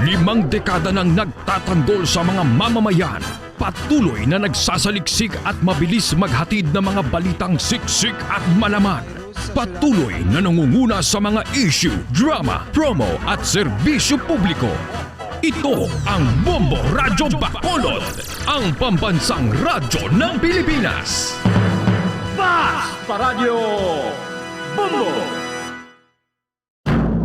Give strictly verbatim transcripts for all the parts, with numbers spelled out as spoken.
Limang dekada nang nagtatanggol sa mga mamamayan. Patuloy na nagsasaliksik at mabilis maghatid ng mga balitang siksik at malaman. Patuloy na nangunguna sa mga issue, drama, promo at serbisyo publiko. Ito ang Bombo Radyo Bacolod, ang pambansang radyo ng Pilipinas. Fast Paradyo Bombo!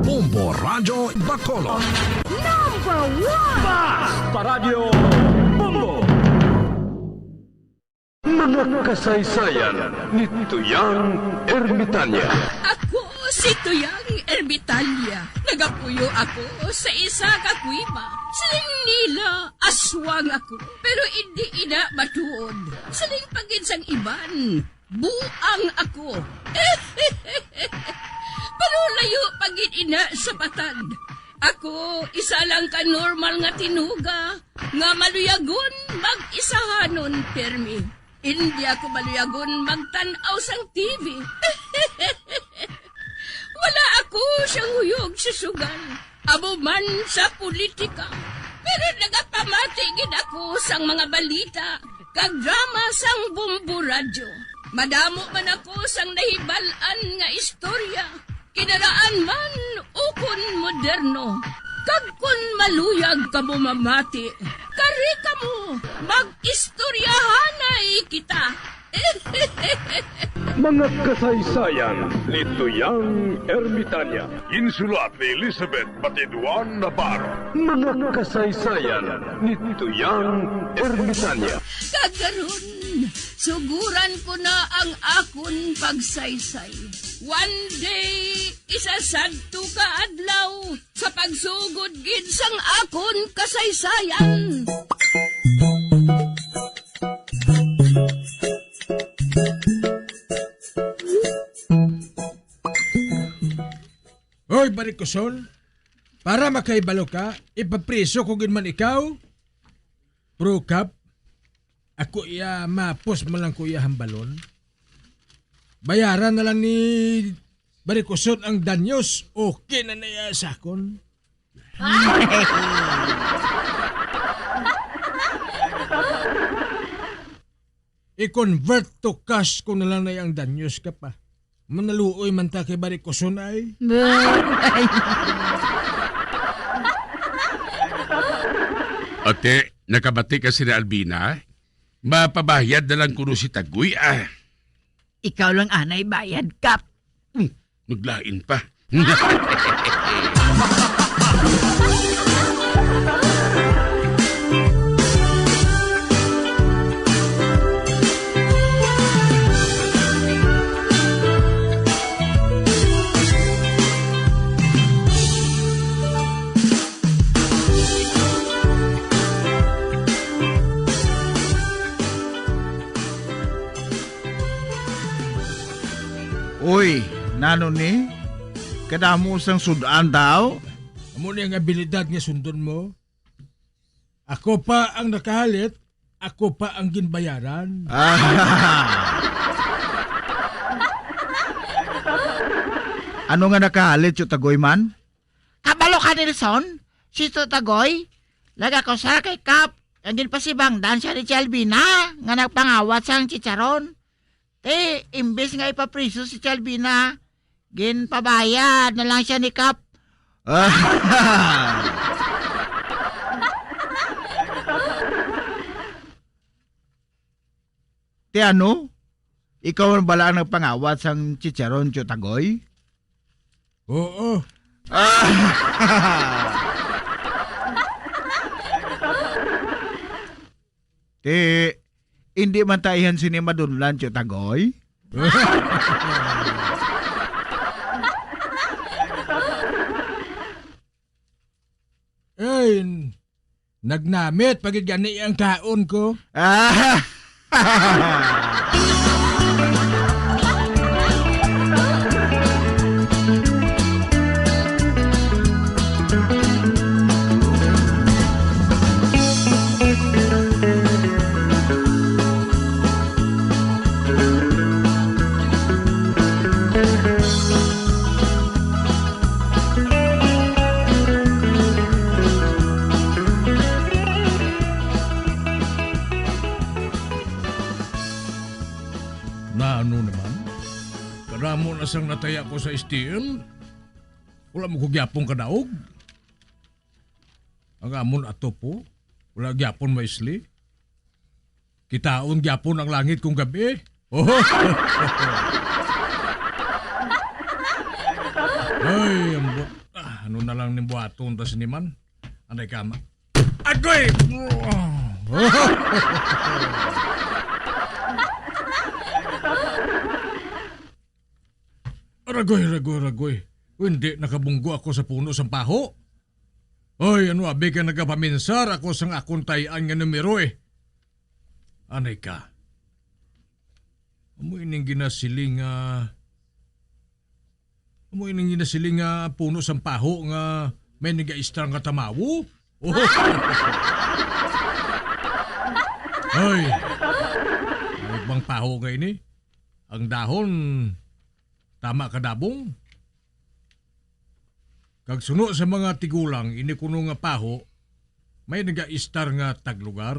Bombo Radyo Bacolod. Number one! Fast Paradyo Bombo! Mga kasaysayan ni Tuyang Ermitanya. Ako si Tuyang Ermitanya. Nagapuyo ako sa isa ka kuweba. Siling nila, aswang ako, pero indi ina matuod. Siling pa gid sang iban, buang ako. Pero layo pa gid ina sa patag. Ako, isa lang ka normal nga tinuga nga maluyagon mag-isahanon pirmi. Indi ako maluyagon magtan-aw sang T V. Wala ako siyang huyog sa sugal, amo man sa politika. Pero nagapamati gid ako sang mga balita kag drama sang Bombo Radyo. Madamo man ako sang nahibal-an nga istorya, kinaraan man ukon moderno. Kag kon maluyag kamo mamati, kari kamo, mag-istoryahanay kita. Mga kasaysayan ni Tuyang Ermitanya. Ginsulat ni Elizabeth Batiduan Navarro. Mga kasaysayan ni Tuyang Ermitanya. Kag karon, suguran ko na ang akon pagsaysay. One day, isa sadto ka adlaw, sa pagsugod gid sang akon kasaysayan. Hoy, Barikoson, para makahibalo ka, ipapriso ko gid man ikaw. Pro Cup, ako iya mapos man lang ko iya hambalon. Bayaran na lang ni Barikoson ang danyos, okay na na iya sa akon. I-convert to cash ko na lang na ang danyos ka pa. Manaluoy man ta kay Barikoson ay. Ba-, ay. Ate, nakabati ka sina Albina? Mapabayad na lang kuno si Tagoy, ah. Ikaw lang anay bayad, Kap. Hmm, naglain pa. Uy, nano ni? Kadamo sang sud-an daw? Amo ni ang abilidad nga sundon mo. Ako pa ang nakahalit, ako pa ang ginbayaran. Ah. Ano nga nakahalit, Tio Tagoy man? Kabalo ka, Nelson? Si Tio Tagoy, nagakusar kay Kap, ang ginpasibangdan siya ni Chelvina nga nagpangawat sang chicharon. Ti, imbis nga ipapriso si Chelvina, ginpabayad na lang siya ni Kap. Ti ano? Ikaw man bala ang nagpangawat sang chicharon, Tio Tagoy? Oo. Ah. Ti, indi man ta ihan sini madunlan, Tio Tagoy. Ay, nagnamit pa gid gani ang kaon ko. Ah. Sang nataya ko sa S T L, wala mo ko gyapon kadaog. Ang amon ato po, wala gyapon maisli. Kitaon gyapon ang langit kung gabi. Oh. Ay, ambot. Ah, ano na lang ning buhaton ta sini man? Anay kama. Agoy! Ragoy, ragoy, ragoy. Hindi nakabunggo ako sa puno sang paho. Oy, ano abi ka nagapaminsar ako sang akon tay-an nga numero, eh. Anay ka. Amo ining ginasiling nga, amo ining ginasiling nga puno sang paho nga may nagaistra nga tamawo? Ay, ay bang paho nga ini? Ang dahon, tama ka dabong? Kag suno sa mga tigulang, ini kuno nga paho, may nagaistar nga taglugar.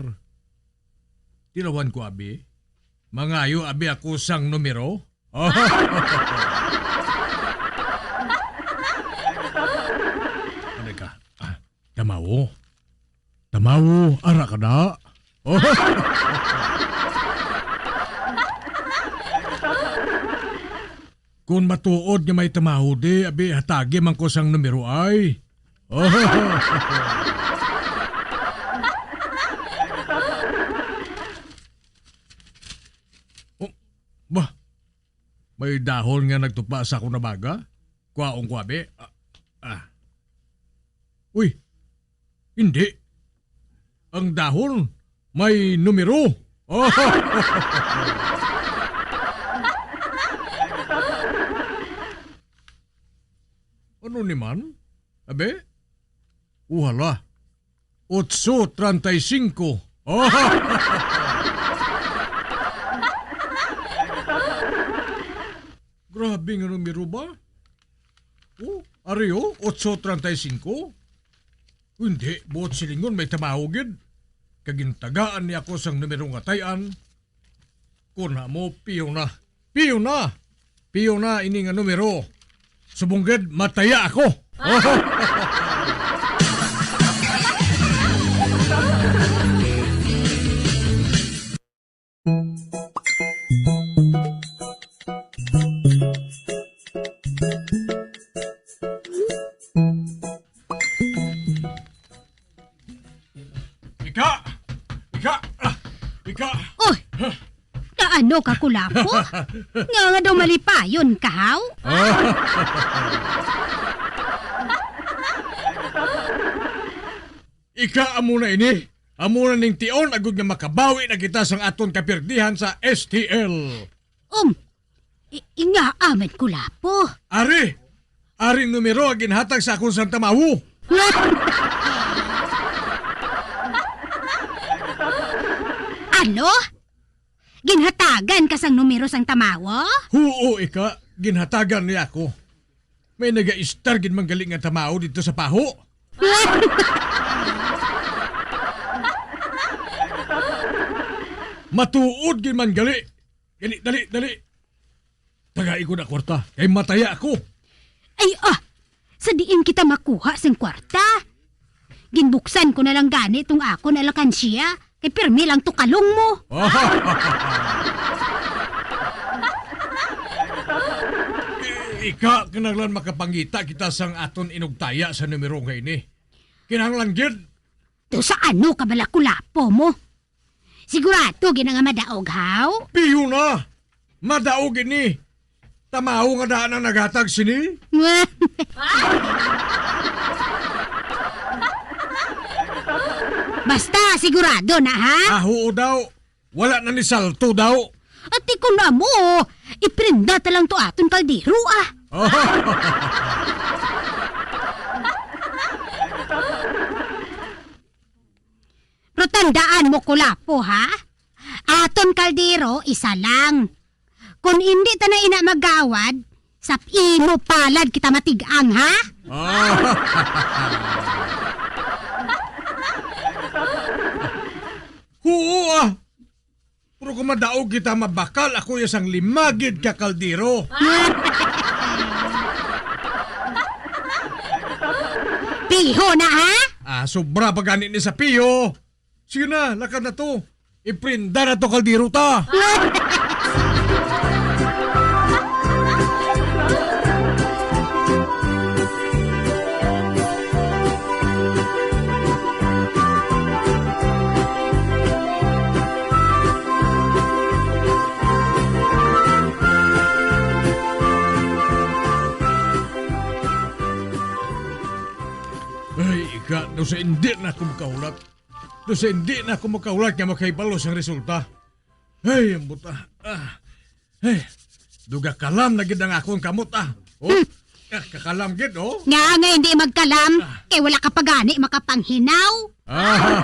Tilawan ko, abi. Mangayo, abi, ako sang numero. Ano ka? Ah, tamawo. Tamawo, ara ka na. Kon matuod nga may tamawo di, abi, hatagi man ko sang numero ay. Oh, bah, may dahon nga nagtupa sa akon na baga? Kuhaon ko, abi. Ah, ah. Uy, hindi. Ang dahon may numero. Ano ni man? Abe? Uhala. Otso treinta y cinco. Grabe nga numero ba? Oh, ari, oh, otso treinta y cinco. Hindi, buot silingon may tamawo gid. Kag gintagaan niya ako sang numero nga tay-an. Kuna mo, piyo na. Piyo na! Piyo na ini nga numero. Subong gid, mataya ako. Ika! Ika! Ah! Ika! Oy! Naano ka, Kulapo? Nga nga daw malipayon ka, haw? Ika amo na ini. Amo na ning tion agod nga makabawi na kita sang aton kapirdihan sa S T L. Um, i-, ingaa man, Kulapo. Ari! Ari numero ang ginhatag sa akon sang tamawo. Ano? Ginhatagan ka sang numero sang tamawo? Huo, ika. Ginhatagan niya ako. May nagaistar gid man gali nga tamawo didto sa paho. Matuod gid man gali. Dali, dali, dali. Tagai ko na kwarta, kay mataya ako. Ay, ah! Sa diin kita makuha sing kwarta? Ginbuksan ko na lang gani tong akon alakansya, kay pirmi lang to kalong mo. I-, ika, kinahanglan makapangita kita sang aton inugtaya sa numero nga ini. Kinahanglan gid. To sa ano ka bala, Kulapo mo? Sigurado gid na nga madaog, haw? Piyo na! Madaog ini! Tamawo nga daan ang naghatag sini? Basta, sigurado na, ha? Ah, huo daw. Wala na ni salto daw. Ati ko na mo, iprenda ta lang to aton kaldero, ah. Pero tandaan mo, Kulapo, ha? Aton kaldero, isa lang. Kung hindi ta na ina magawad, sa imo palad kita matig-ang, ha? Huo, ah. Pero kung madaog kita, mabakal ako ya sang lima gid ka kaldero. Piho na, ha? Ah, sobra pa gani ni sa piho. Sige na, lakad na to. Iprinda na to kaldero ta. Ay, ika, daw sa hindi na ako makahulat. Daw sa hindi na ako makahulat nga makahibalo sang resulta. Ay, ang buta. Ah. Ay, duga kalam na gid ang akong kamot, ah. Oh, ah, kakalam gid, oh. Nga nga hindi magkalam, Ah. kay wala ka pa gani makapanghinaw. Ah.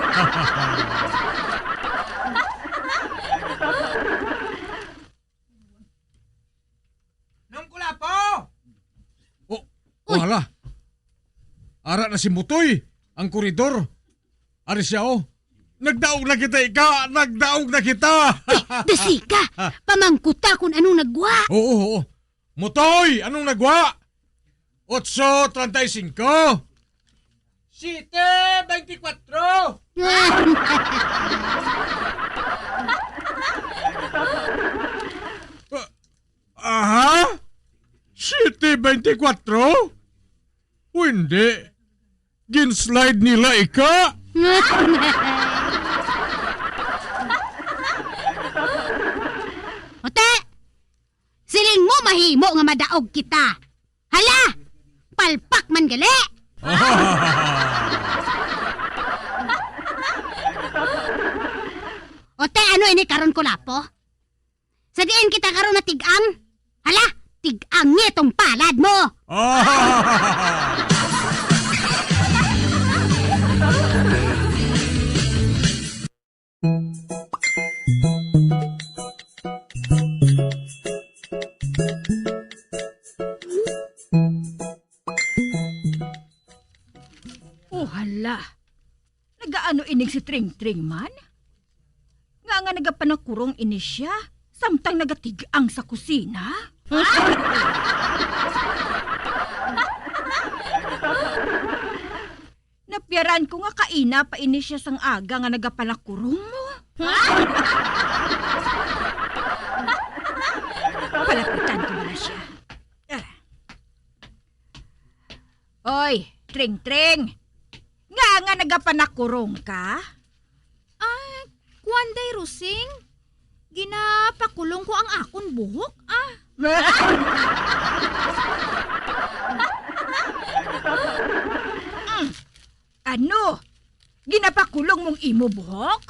Nung Kulapo! Oh, Uy. Oh, hala. Ara na si Mutoy, ang koridor. Ari siya, oh. Nagdaog na kita, ika! Nagdaog na kita! Uy, dasi ka! Pamangkuta kung anong nagwa. Oo, oo. Mutoy, anong nagwa? Otso treinta y cinco. Siete veinticuatro. Ah, aha? Siete veinticuatro? O hindi. Gin-slide nila, ika? Ote! Siling mo mahimo nga madaog kita. Hala! Palpak man gali! Ote, ano ini karon, Kulapo? Sa diin kita karon natig-ang? Hala, tig-angi tong palad mo! Oh, hala. Nagaano ining si Tring Tring man? Nga nga nagapanakurong ini siya, samtang nagatig-ang sa kusina? Napiaran ko nga kaina pa ini siya sang aga nga nagapanakurong mo. Palapitan ko na siya. Ah. Oy, Tring Tring. Nga nga nagapanakurong ka? Ah, kuwan day, Rosing. Ginapakulong ko ang akon buhok, ah. Mm. Ano? Ginapakulong mong imo buhok?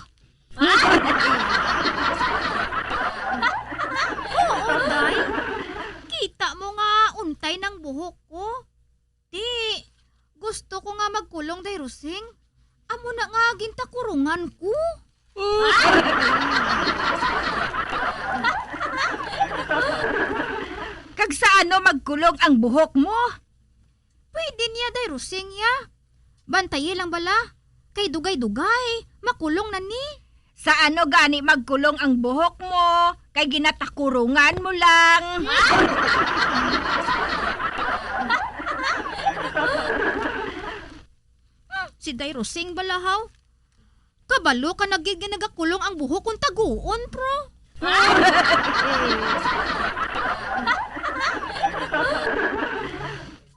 Oo, day. Kita mo nga untay nang buhok ko. Ti, gusto ko nga magkulong, day Rosing. Amo na nga gintakurungan ko. Kag sa ano magkulong ang buhok mo? Pwede niya, day Rosing, ya. Bantayi lang bala. Kay dugay-dugay, makulong na ni. Sa ano gani magkulong ang buhok mo? Kay ginatakurungan mo lang. Hmm, si Day Rosing bala, haw. Kabalo ka na gid nga nagakulong ang buhok kon taguon, pro.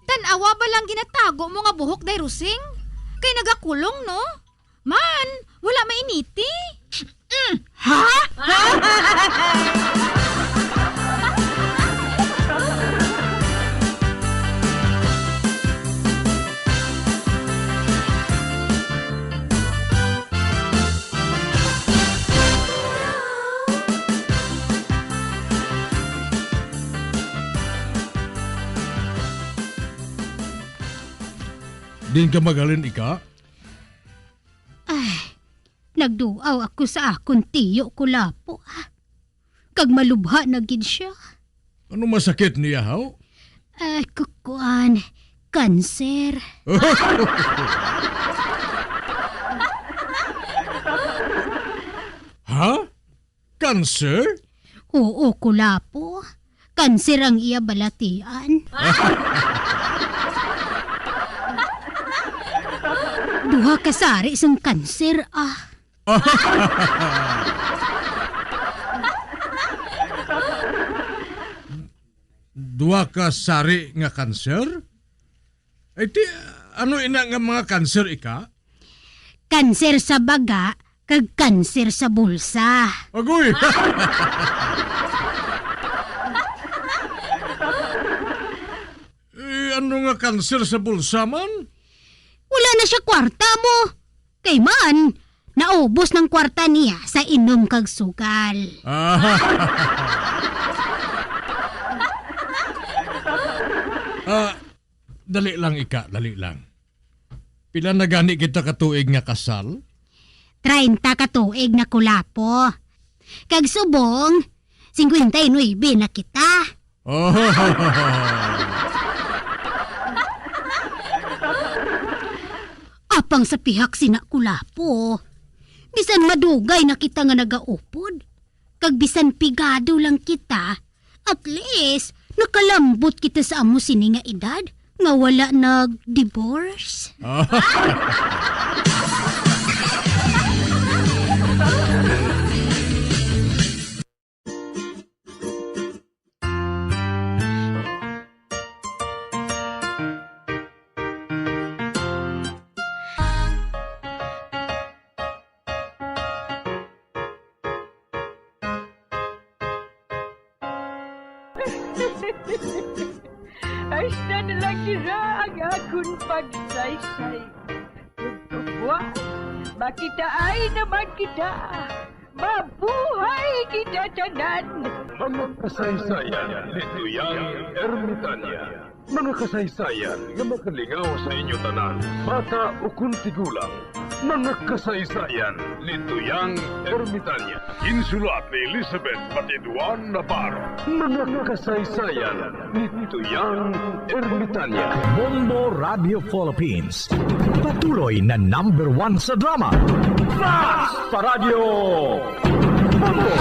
Tan-awa ba lang ginatago mo nga buhok, Day Rosing? Kay nagakulong, no? Man, wala mainiti. Mm, ha? Din ka magalin, ika? Ay, nagduaw ako sa akon tiyo, Kulapo, ah. Kag malubha na gid siya. Ano masakit niya, haw? Ah, kukuan, kanser. Ha? Kanser? Oo, Kulapo. Kanser ang iya balatian. Duha ka sari sang kanser, ah. Duha ka sari nga kanser? Ay, ti, ano ina nga mga kanser ika? Kanser sa baga kag kanser sa bulsa. Agoy! Eh, ano nga kanser sa bulsa man? Wala na siya kwarta mo. Kay man, naubos ng kwarta niya sa inom kag sugal. Ah. Ah, dali lang, ika, dali lang. Pila na gani kita ka tuig nga kasal? Treinta ka tuig na, Kulapo. Kag subong, cincuenta y nuebe na kita. Oh. Apang sa pihak sina, Kulapo, bisan madugay na kita nga nagaupod, kag bisan pigado lang kita, at least nakalambot kita sa amo sini nga edad nga wala nag-divorce. Ay, siya na lang dira ang akon pagsaysay. Tugtugwa, makitaan naman kita. Mabuhay kita tanan! Mga kasaysayan ni Tuyang Ermitanya. Mga kasaysayan nga makalingaw sa inyo tanan, bata ukon tigulang. Mga kasaysayan ni Tuyang Ermitanya. Ginsulat ni Elizabeth Batiduan Navarro. Mga kasaysayan ni Tuyang Ermitanya. Bombo Radio Philippines. Patuloy na number one sa drama. Basta Radyo Bombo!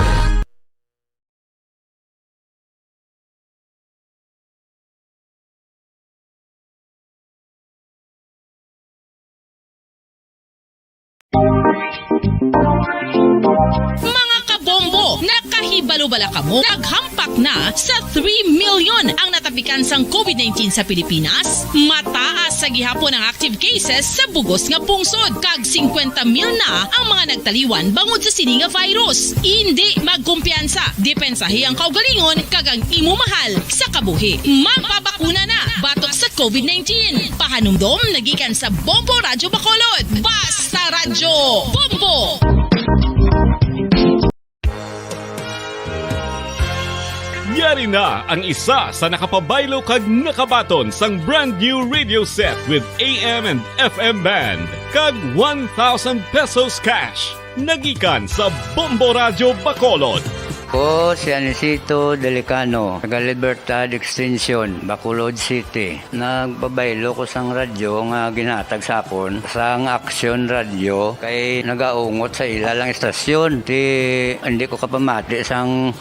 Mga kabombo, nakahibalo bala kamo? Naghampak na sa three million ang natapikan sang covid nineteen sa Pilipinas. Mataas sa gihapon ang active cases sa bugos nga pungsod, kag singkwenta mil na ang mga nagtaliwan bangod sa sini nga virus. Indi magkumpiyansa, depensahi ang kaugalingon kag ang imo mahal sa kabuhi. Magpabakuna na batok sa covid nineteen. Pahanumdom nagikan sa Bombo Radyo Bacolod. Basta Radyo Bombo! Yari na ang isa sa nakapabaylo kag nakabaton sang brand new radio set with A M and F M band kag one thousand pesos cash. Nagikan sa Bombo Radyo Bacolod. Ko si Anisito Delicano, taga Libertad Extension, Bacolod City. Nagpabaylo ko sang radyo nga ginhatag sa akon sang Aksyon Radyo kay nagaungot sa ila lang istasyon. Ti, hindi ko kapamati sang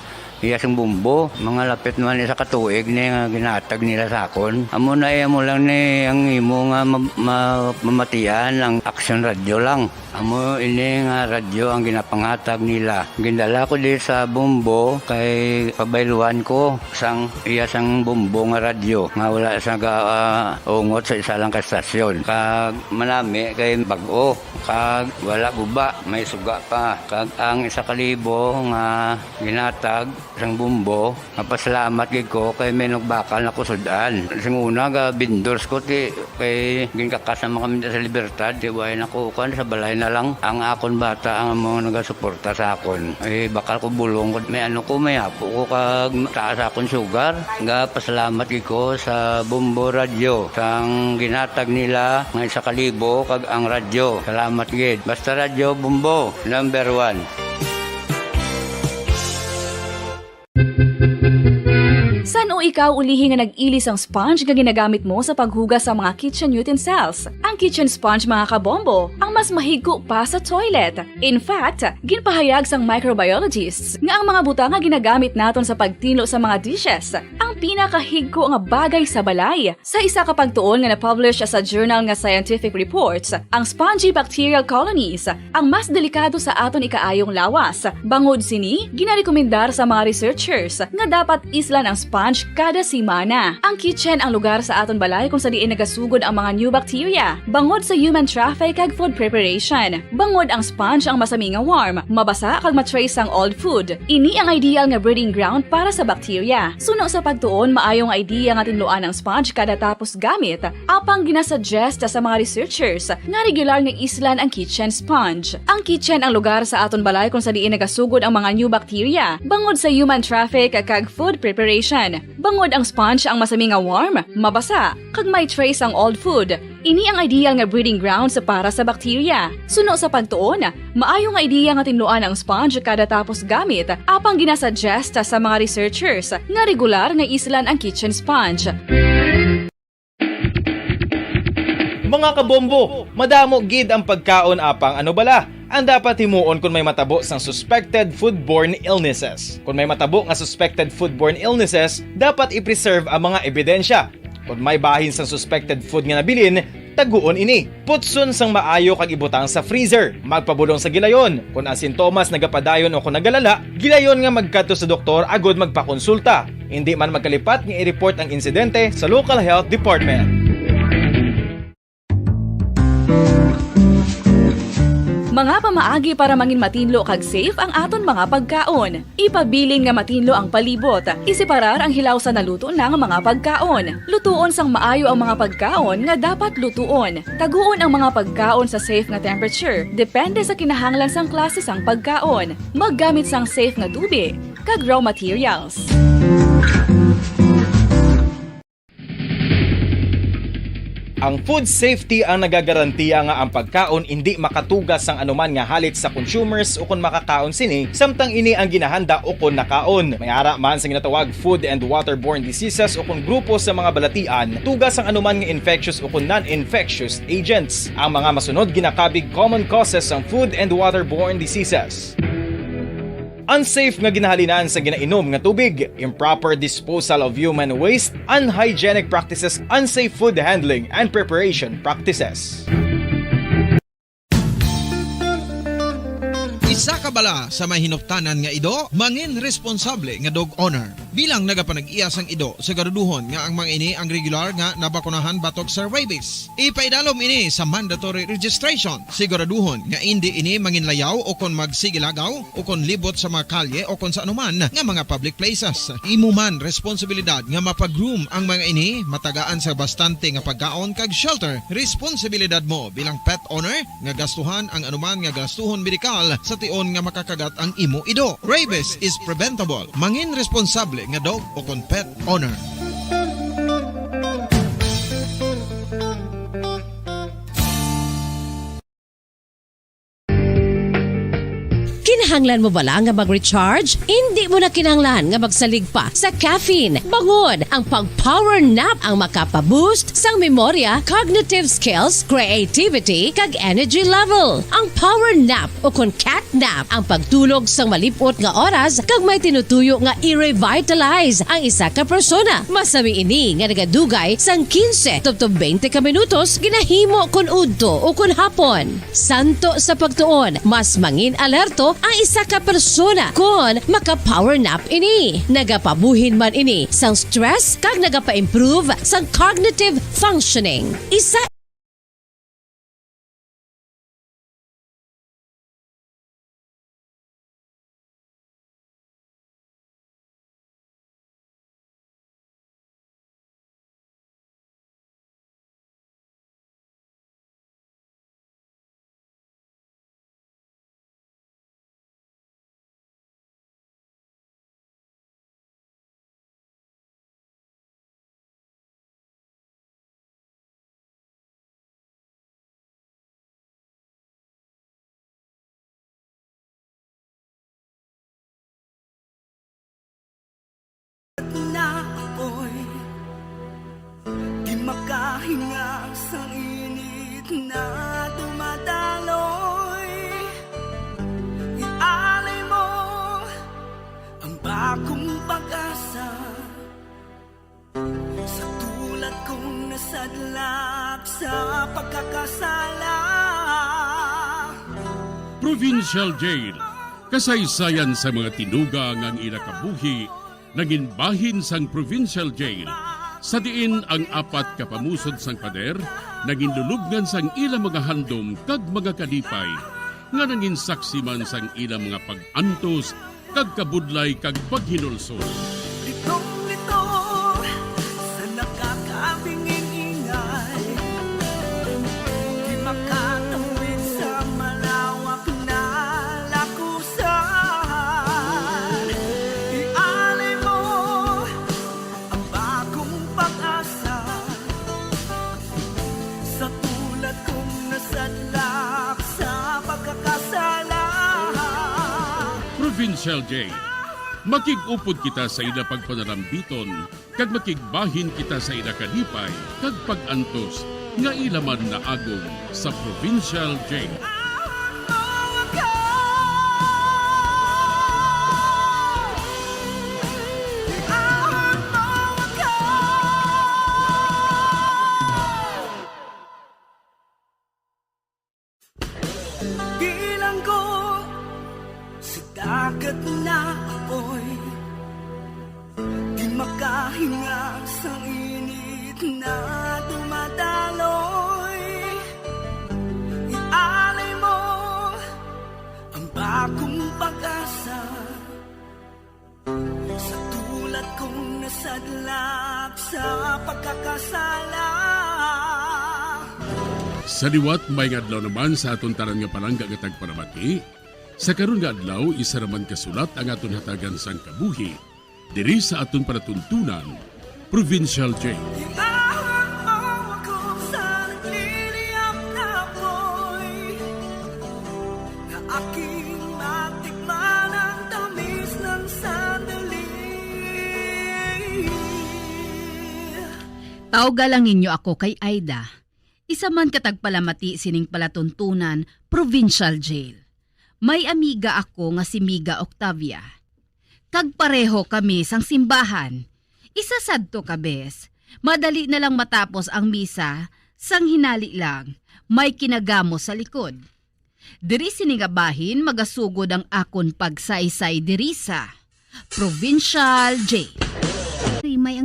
iya sing bumbo. Mga lapit naman isa ka tuig ni nga ginhatag nila sa akon. Amo na, eh, amo lang ni ang imo nga ma-, ma-, mamatian ang Aksyon Radyo lang. Amo ini nga radyo ang ginapangatag nila. Gindala ko di sa Bombo kay pabayluan ko sang iya sang Bombo nga radyo nga wala sa ga, ah, ungot sa isa lang ka estasyon. Kag manami kay bag-o, kag wala guba, may suga pa. Kag ang isa ka libo nga ginatag sang Bombo, mapasalamat gid ko kay may nagbakal na ko sud-an. Sing una, ga vendors ko, ti, kay ginkakas naman kami sa Libertad, ti, way na ko, kuan, sa balay na lang. Ang akon bata ang mga nagasuporta sa akon. Eh, bakal ko bulong ko, may ano ko, may apo ko, kag taas akon sugar. Ga pasalamat gid ko sa Bombo Radyo, sang ginatag nila nga isa ka libo, kag ang radyo. Salamat gid. Basta Radyo Bombo, number one. San-o ikaw ulihi nga nag-ilis ang sponge nga ginagamit mo sa paghugas sa mga kitchen utensils? Ang kitchen sponge, mga kabombo, ang mas mahigko pa sa toilet. In fact, ginpahayag sang microbiologists nga ang mga butang nga ginagamit naton sa pagtinlo sa mga dishes, ang pinakahigko nga bagay sa balay. Sa isa ka pagtuon nga na-publish sa journal nga Scientific Reports, ang spongy bacterial colonies ang mas delikado sa aton ikaayong lawas. Bangod sini, ginarekomendar sa mga researchers nga dapat islan ang sponge kada semana. Ang kitchen ang lugar sa aton balay kung sa diin nagasugod ang mga new bacteria. Bangod sa human traffic kag food preparation, bangod ang sponge ang masami nga warm, mabasa kag ma-trace sang old food. Ini ang ideal nga breeding ground para sa bacteria. Suno sa pagtuon, maayo nga idea nga tinluan ang sponge kada tapos gamit. Apang ginasuggest sa mga researchers nga regular nga islan ang kitchen sponge. Ang kitchen ang lugar sa aton balay kung sa diin nagasugod ang mga new bacteria, bangod sa human traffic kag food preparation. Bangod ang sponge ang masami nga warm, mabasa, kag may trace ang old food. Ini ang ideal nga breeding grounds para sa bacteria. Suno sa pagtuon, maayo nga idea nga tinluan ang sponge kada tapos gamit, apang ginasuggest sa mga researchers nga regular nga islan ang kitchen sponge. Mga kabombo, madamo gid ang pagkaon, apang ano bala ang dapat himuon kon may matabo sang suspected foodborne illnesses? Kon may matabo nga suspected foodborne illnesses, dapat i-preserve ang mga ebidensya. Kon may bahin sang suspected food nga nabilin, taguon ini. Putson sang maayo kag ibutang sa freezer. Magpabulong sa gilayon. Kon ang sintomas nagapadayon o kon nagalala, gilayon nga magkadto sa doktor agud magpakonsulta. Indi man magkalipat nga i-report ang insidente sa local health department. Mga pamaagi para mangin matinlo kag safe ang aton mga pagkaon. Ipabilin nga matinlo ang palibot. Iseparar ang hilaw sa naluto na nga mga pagkaon. Lutuon sang maayo ang mga pagkaon nga dapat lutuon. Taguon ang mga pagkaon sa safe nga temperature, depende sa kinahanglan sang klase sang pagkaon. Maggamit sang safe nga tubig kag raw materials. Ang food safety ang nagagarantiya nga ang pagkaon indi makatuga sang anuman nga halit sa consumers ukon makakaon sini, samtang ini ang ginahanda ukon nakaon. May ara man sa ginatawag food and waterborne diseases ukon grupo sa mga balatian, tuga sang anuman nga infectious ukon non-infectious agents. Ang mga masunod ginakabig common causes sang food and waterborne diseases. Unsafe nga ginahalinan sa ginainom nga tubig, improper disposal of human waste, unhygienic practices, unsafe food handling and preparation practices. Isa ka bala sa may hinuptanan nga ido, mangin responsable nga dog owner. Bilang nagapanag-iya sang ido, siguraduhon nga ang mga ini ang regular nga nabakunahan batok sa rabies. Ipaidalom ini sa mandatory registration. Siguraduhon nga indi ini manginlayaw o kon magsigilagaw o kon libot sa mga kalye o kon sa anuman nga mga public places. Imo man responsibilidad nga mapa-groom ang mga ini, matagaan sa bastante nga pagkaon kag shelter. Responsibilidad mo bilang pet owner nga gastuhan ang anuman nga gastuhon medikal sa tion nga makakagat ang imo ido. Rabies is preventable. Mangin responsable nga dog o kon pet owner. Kinahanglan mo bala nga mag-recharge? Indi mo na kinahanglan nga magsalig pa sa caffeine, bangod ang pag-power nap ang makapa-boost sang memorya, cognitive skills, creativity, kag energy level. Ang power nap o kon cat nap ang pagtulog sang malip-ot nga oras kag may tinutuyo nga i-revitalize ang isa ka persona. Masami ini nga nagadugay sang quince tubtob twenty ka minutos ginahimo kon udto o kon hapon. Santo sa pagtuon, mas mangin alerto ang isa ka persona kon maka-power nap ini. Nagapabuhin man ini sang stress kag nagapa-improve sang cognitive functioning. Isa Provincial Jail, kasaysayan sa mga tinuga nga ang ila kabuhi nangin bahin sang Provincial Jail, sa diin ang apat ka pamusod sang pader nangin lulubngan sang ila mga handom kag mga kalipay, nga nangin saksi man sang ila mga pag-antos kag kabudlay kag paghinulsol. Litong-lito sa nakakabingin-ingay, di makatawid sa malawak na lakusan. Ialay mo ang bagong pag-asa. Sa tulad kong nasadlak sa pagkakasala. Provincial Jail. Makig-upod kita sa ila pagpanalambiton, kag makigbahin kita sa ila kalipay kag pag-antos nga ila man naagom sa Provincial Jail. Bilanggo sa dagat na apoy, di makahinga sa init na dumadaloy. Ialay mo ang bagong pag-asa. Sa tulad kong nasadlak sa pagkakasala. Sa liwat, maayong adlaw naman sa aton tanan nga palangga nga tagpalamati. Sa karon nga adlaw, isa naman ka sulat ang aton hatagan sang kabuhi diri sa aton palatuntunan, Provincial Jail. Iahon mo ako sa nagliliyab na apoy, na aking matikman ang tamis ng sandali. Tawga lang ninyo ako kay Aida, isa man ka tagpalamati sining palatuntunan, Provincial Jail. May amiga ako nga si Miga Octavia. Kag pareho kami sang simbahan. Isa sadto ka bes, madali na lang matapos ang misa, sang hinali lang, may kinagamo sa likod. Diri sini nga bahin magasugod ang akon pagsaysay diri sa Provincial Jail. May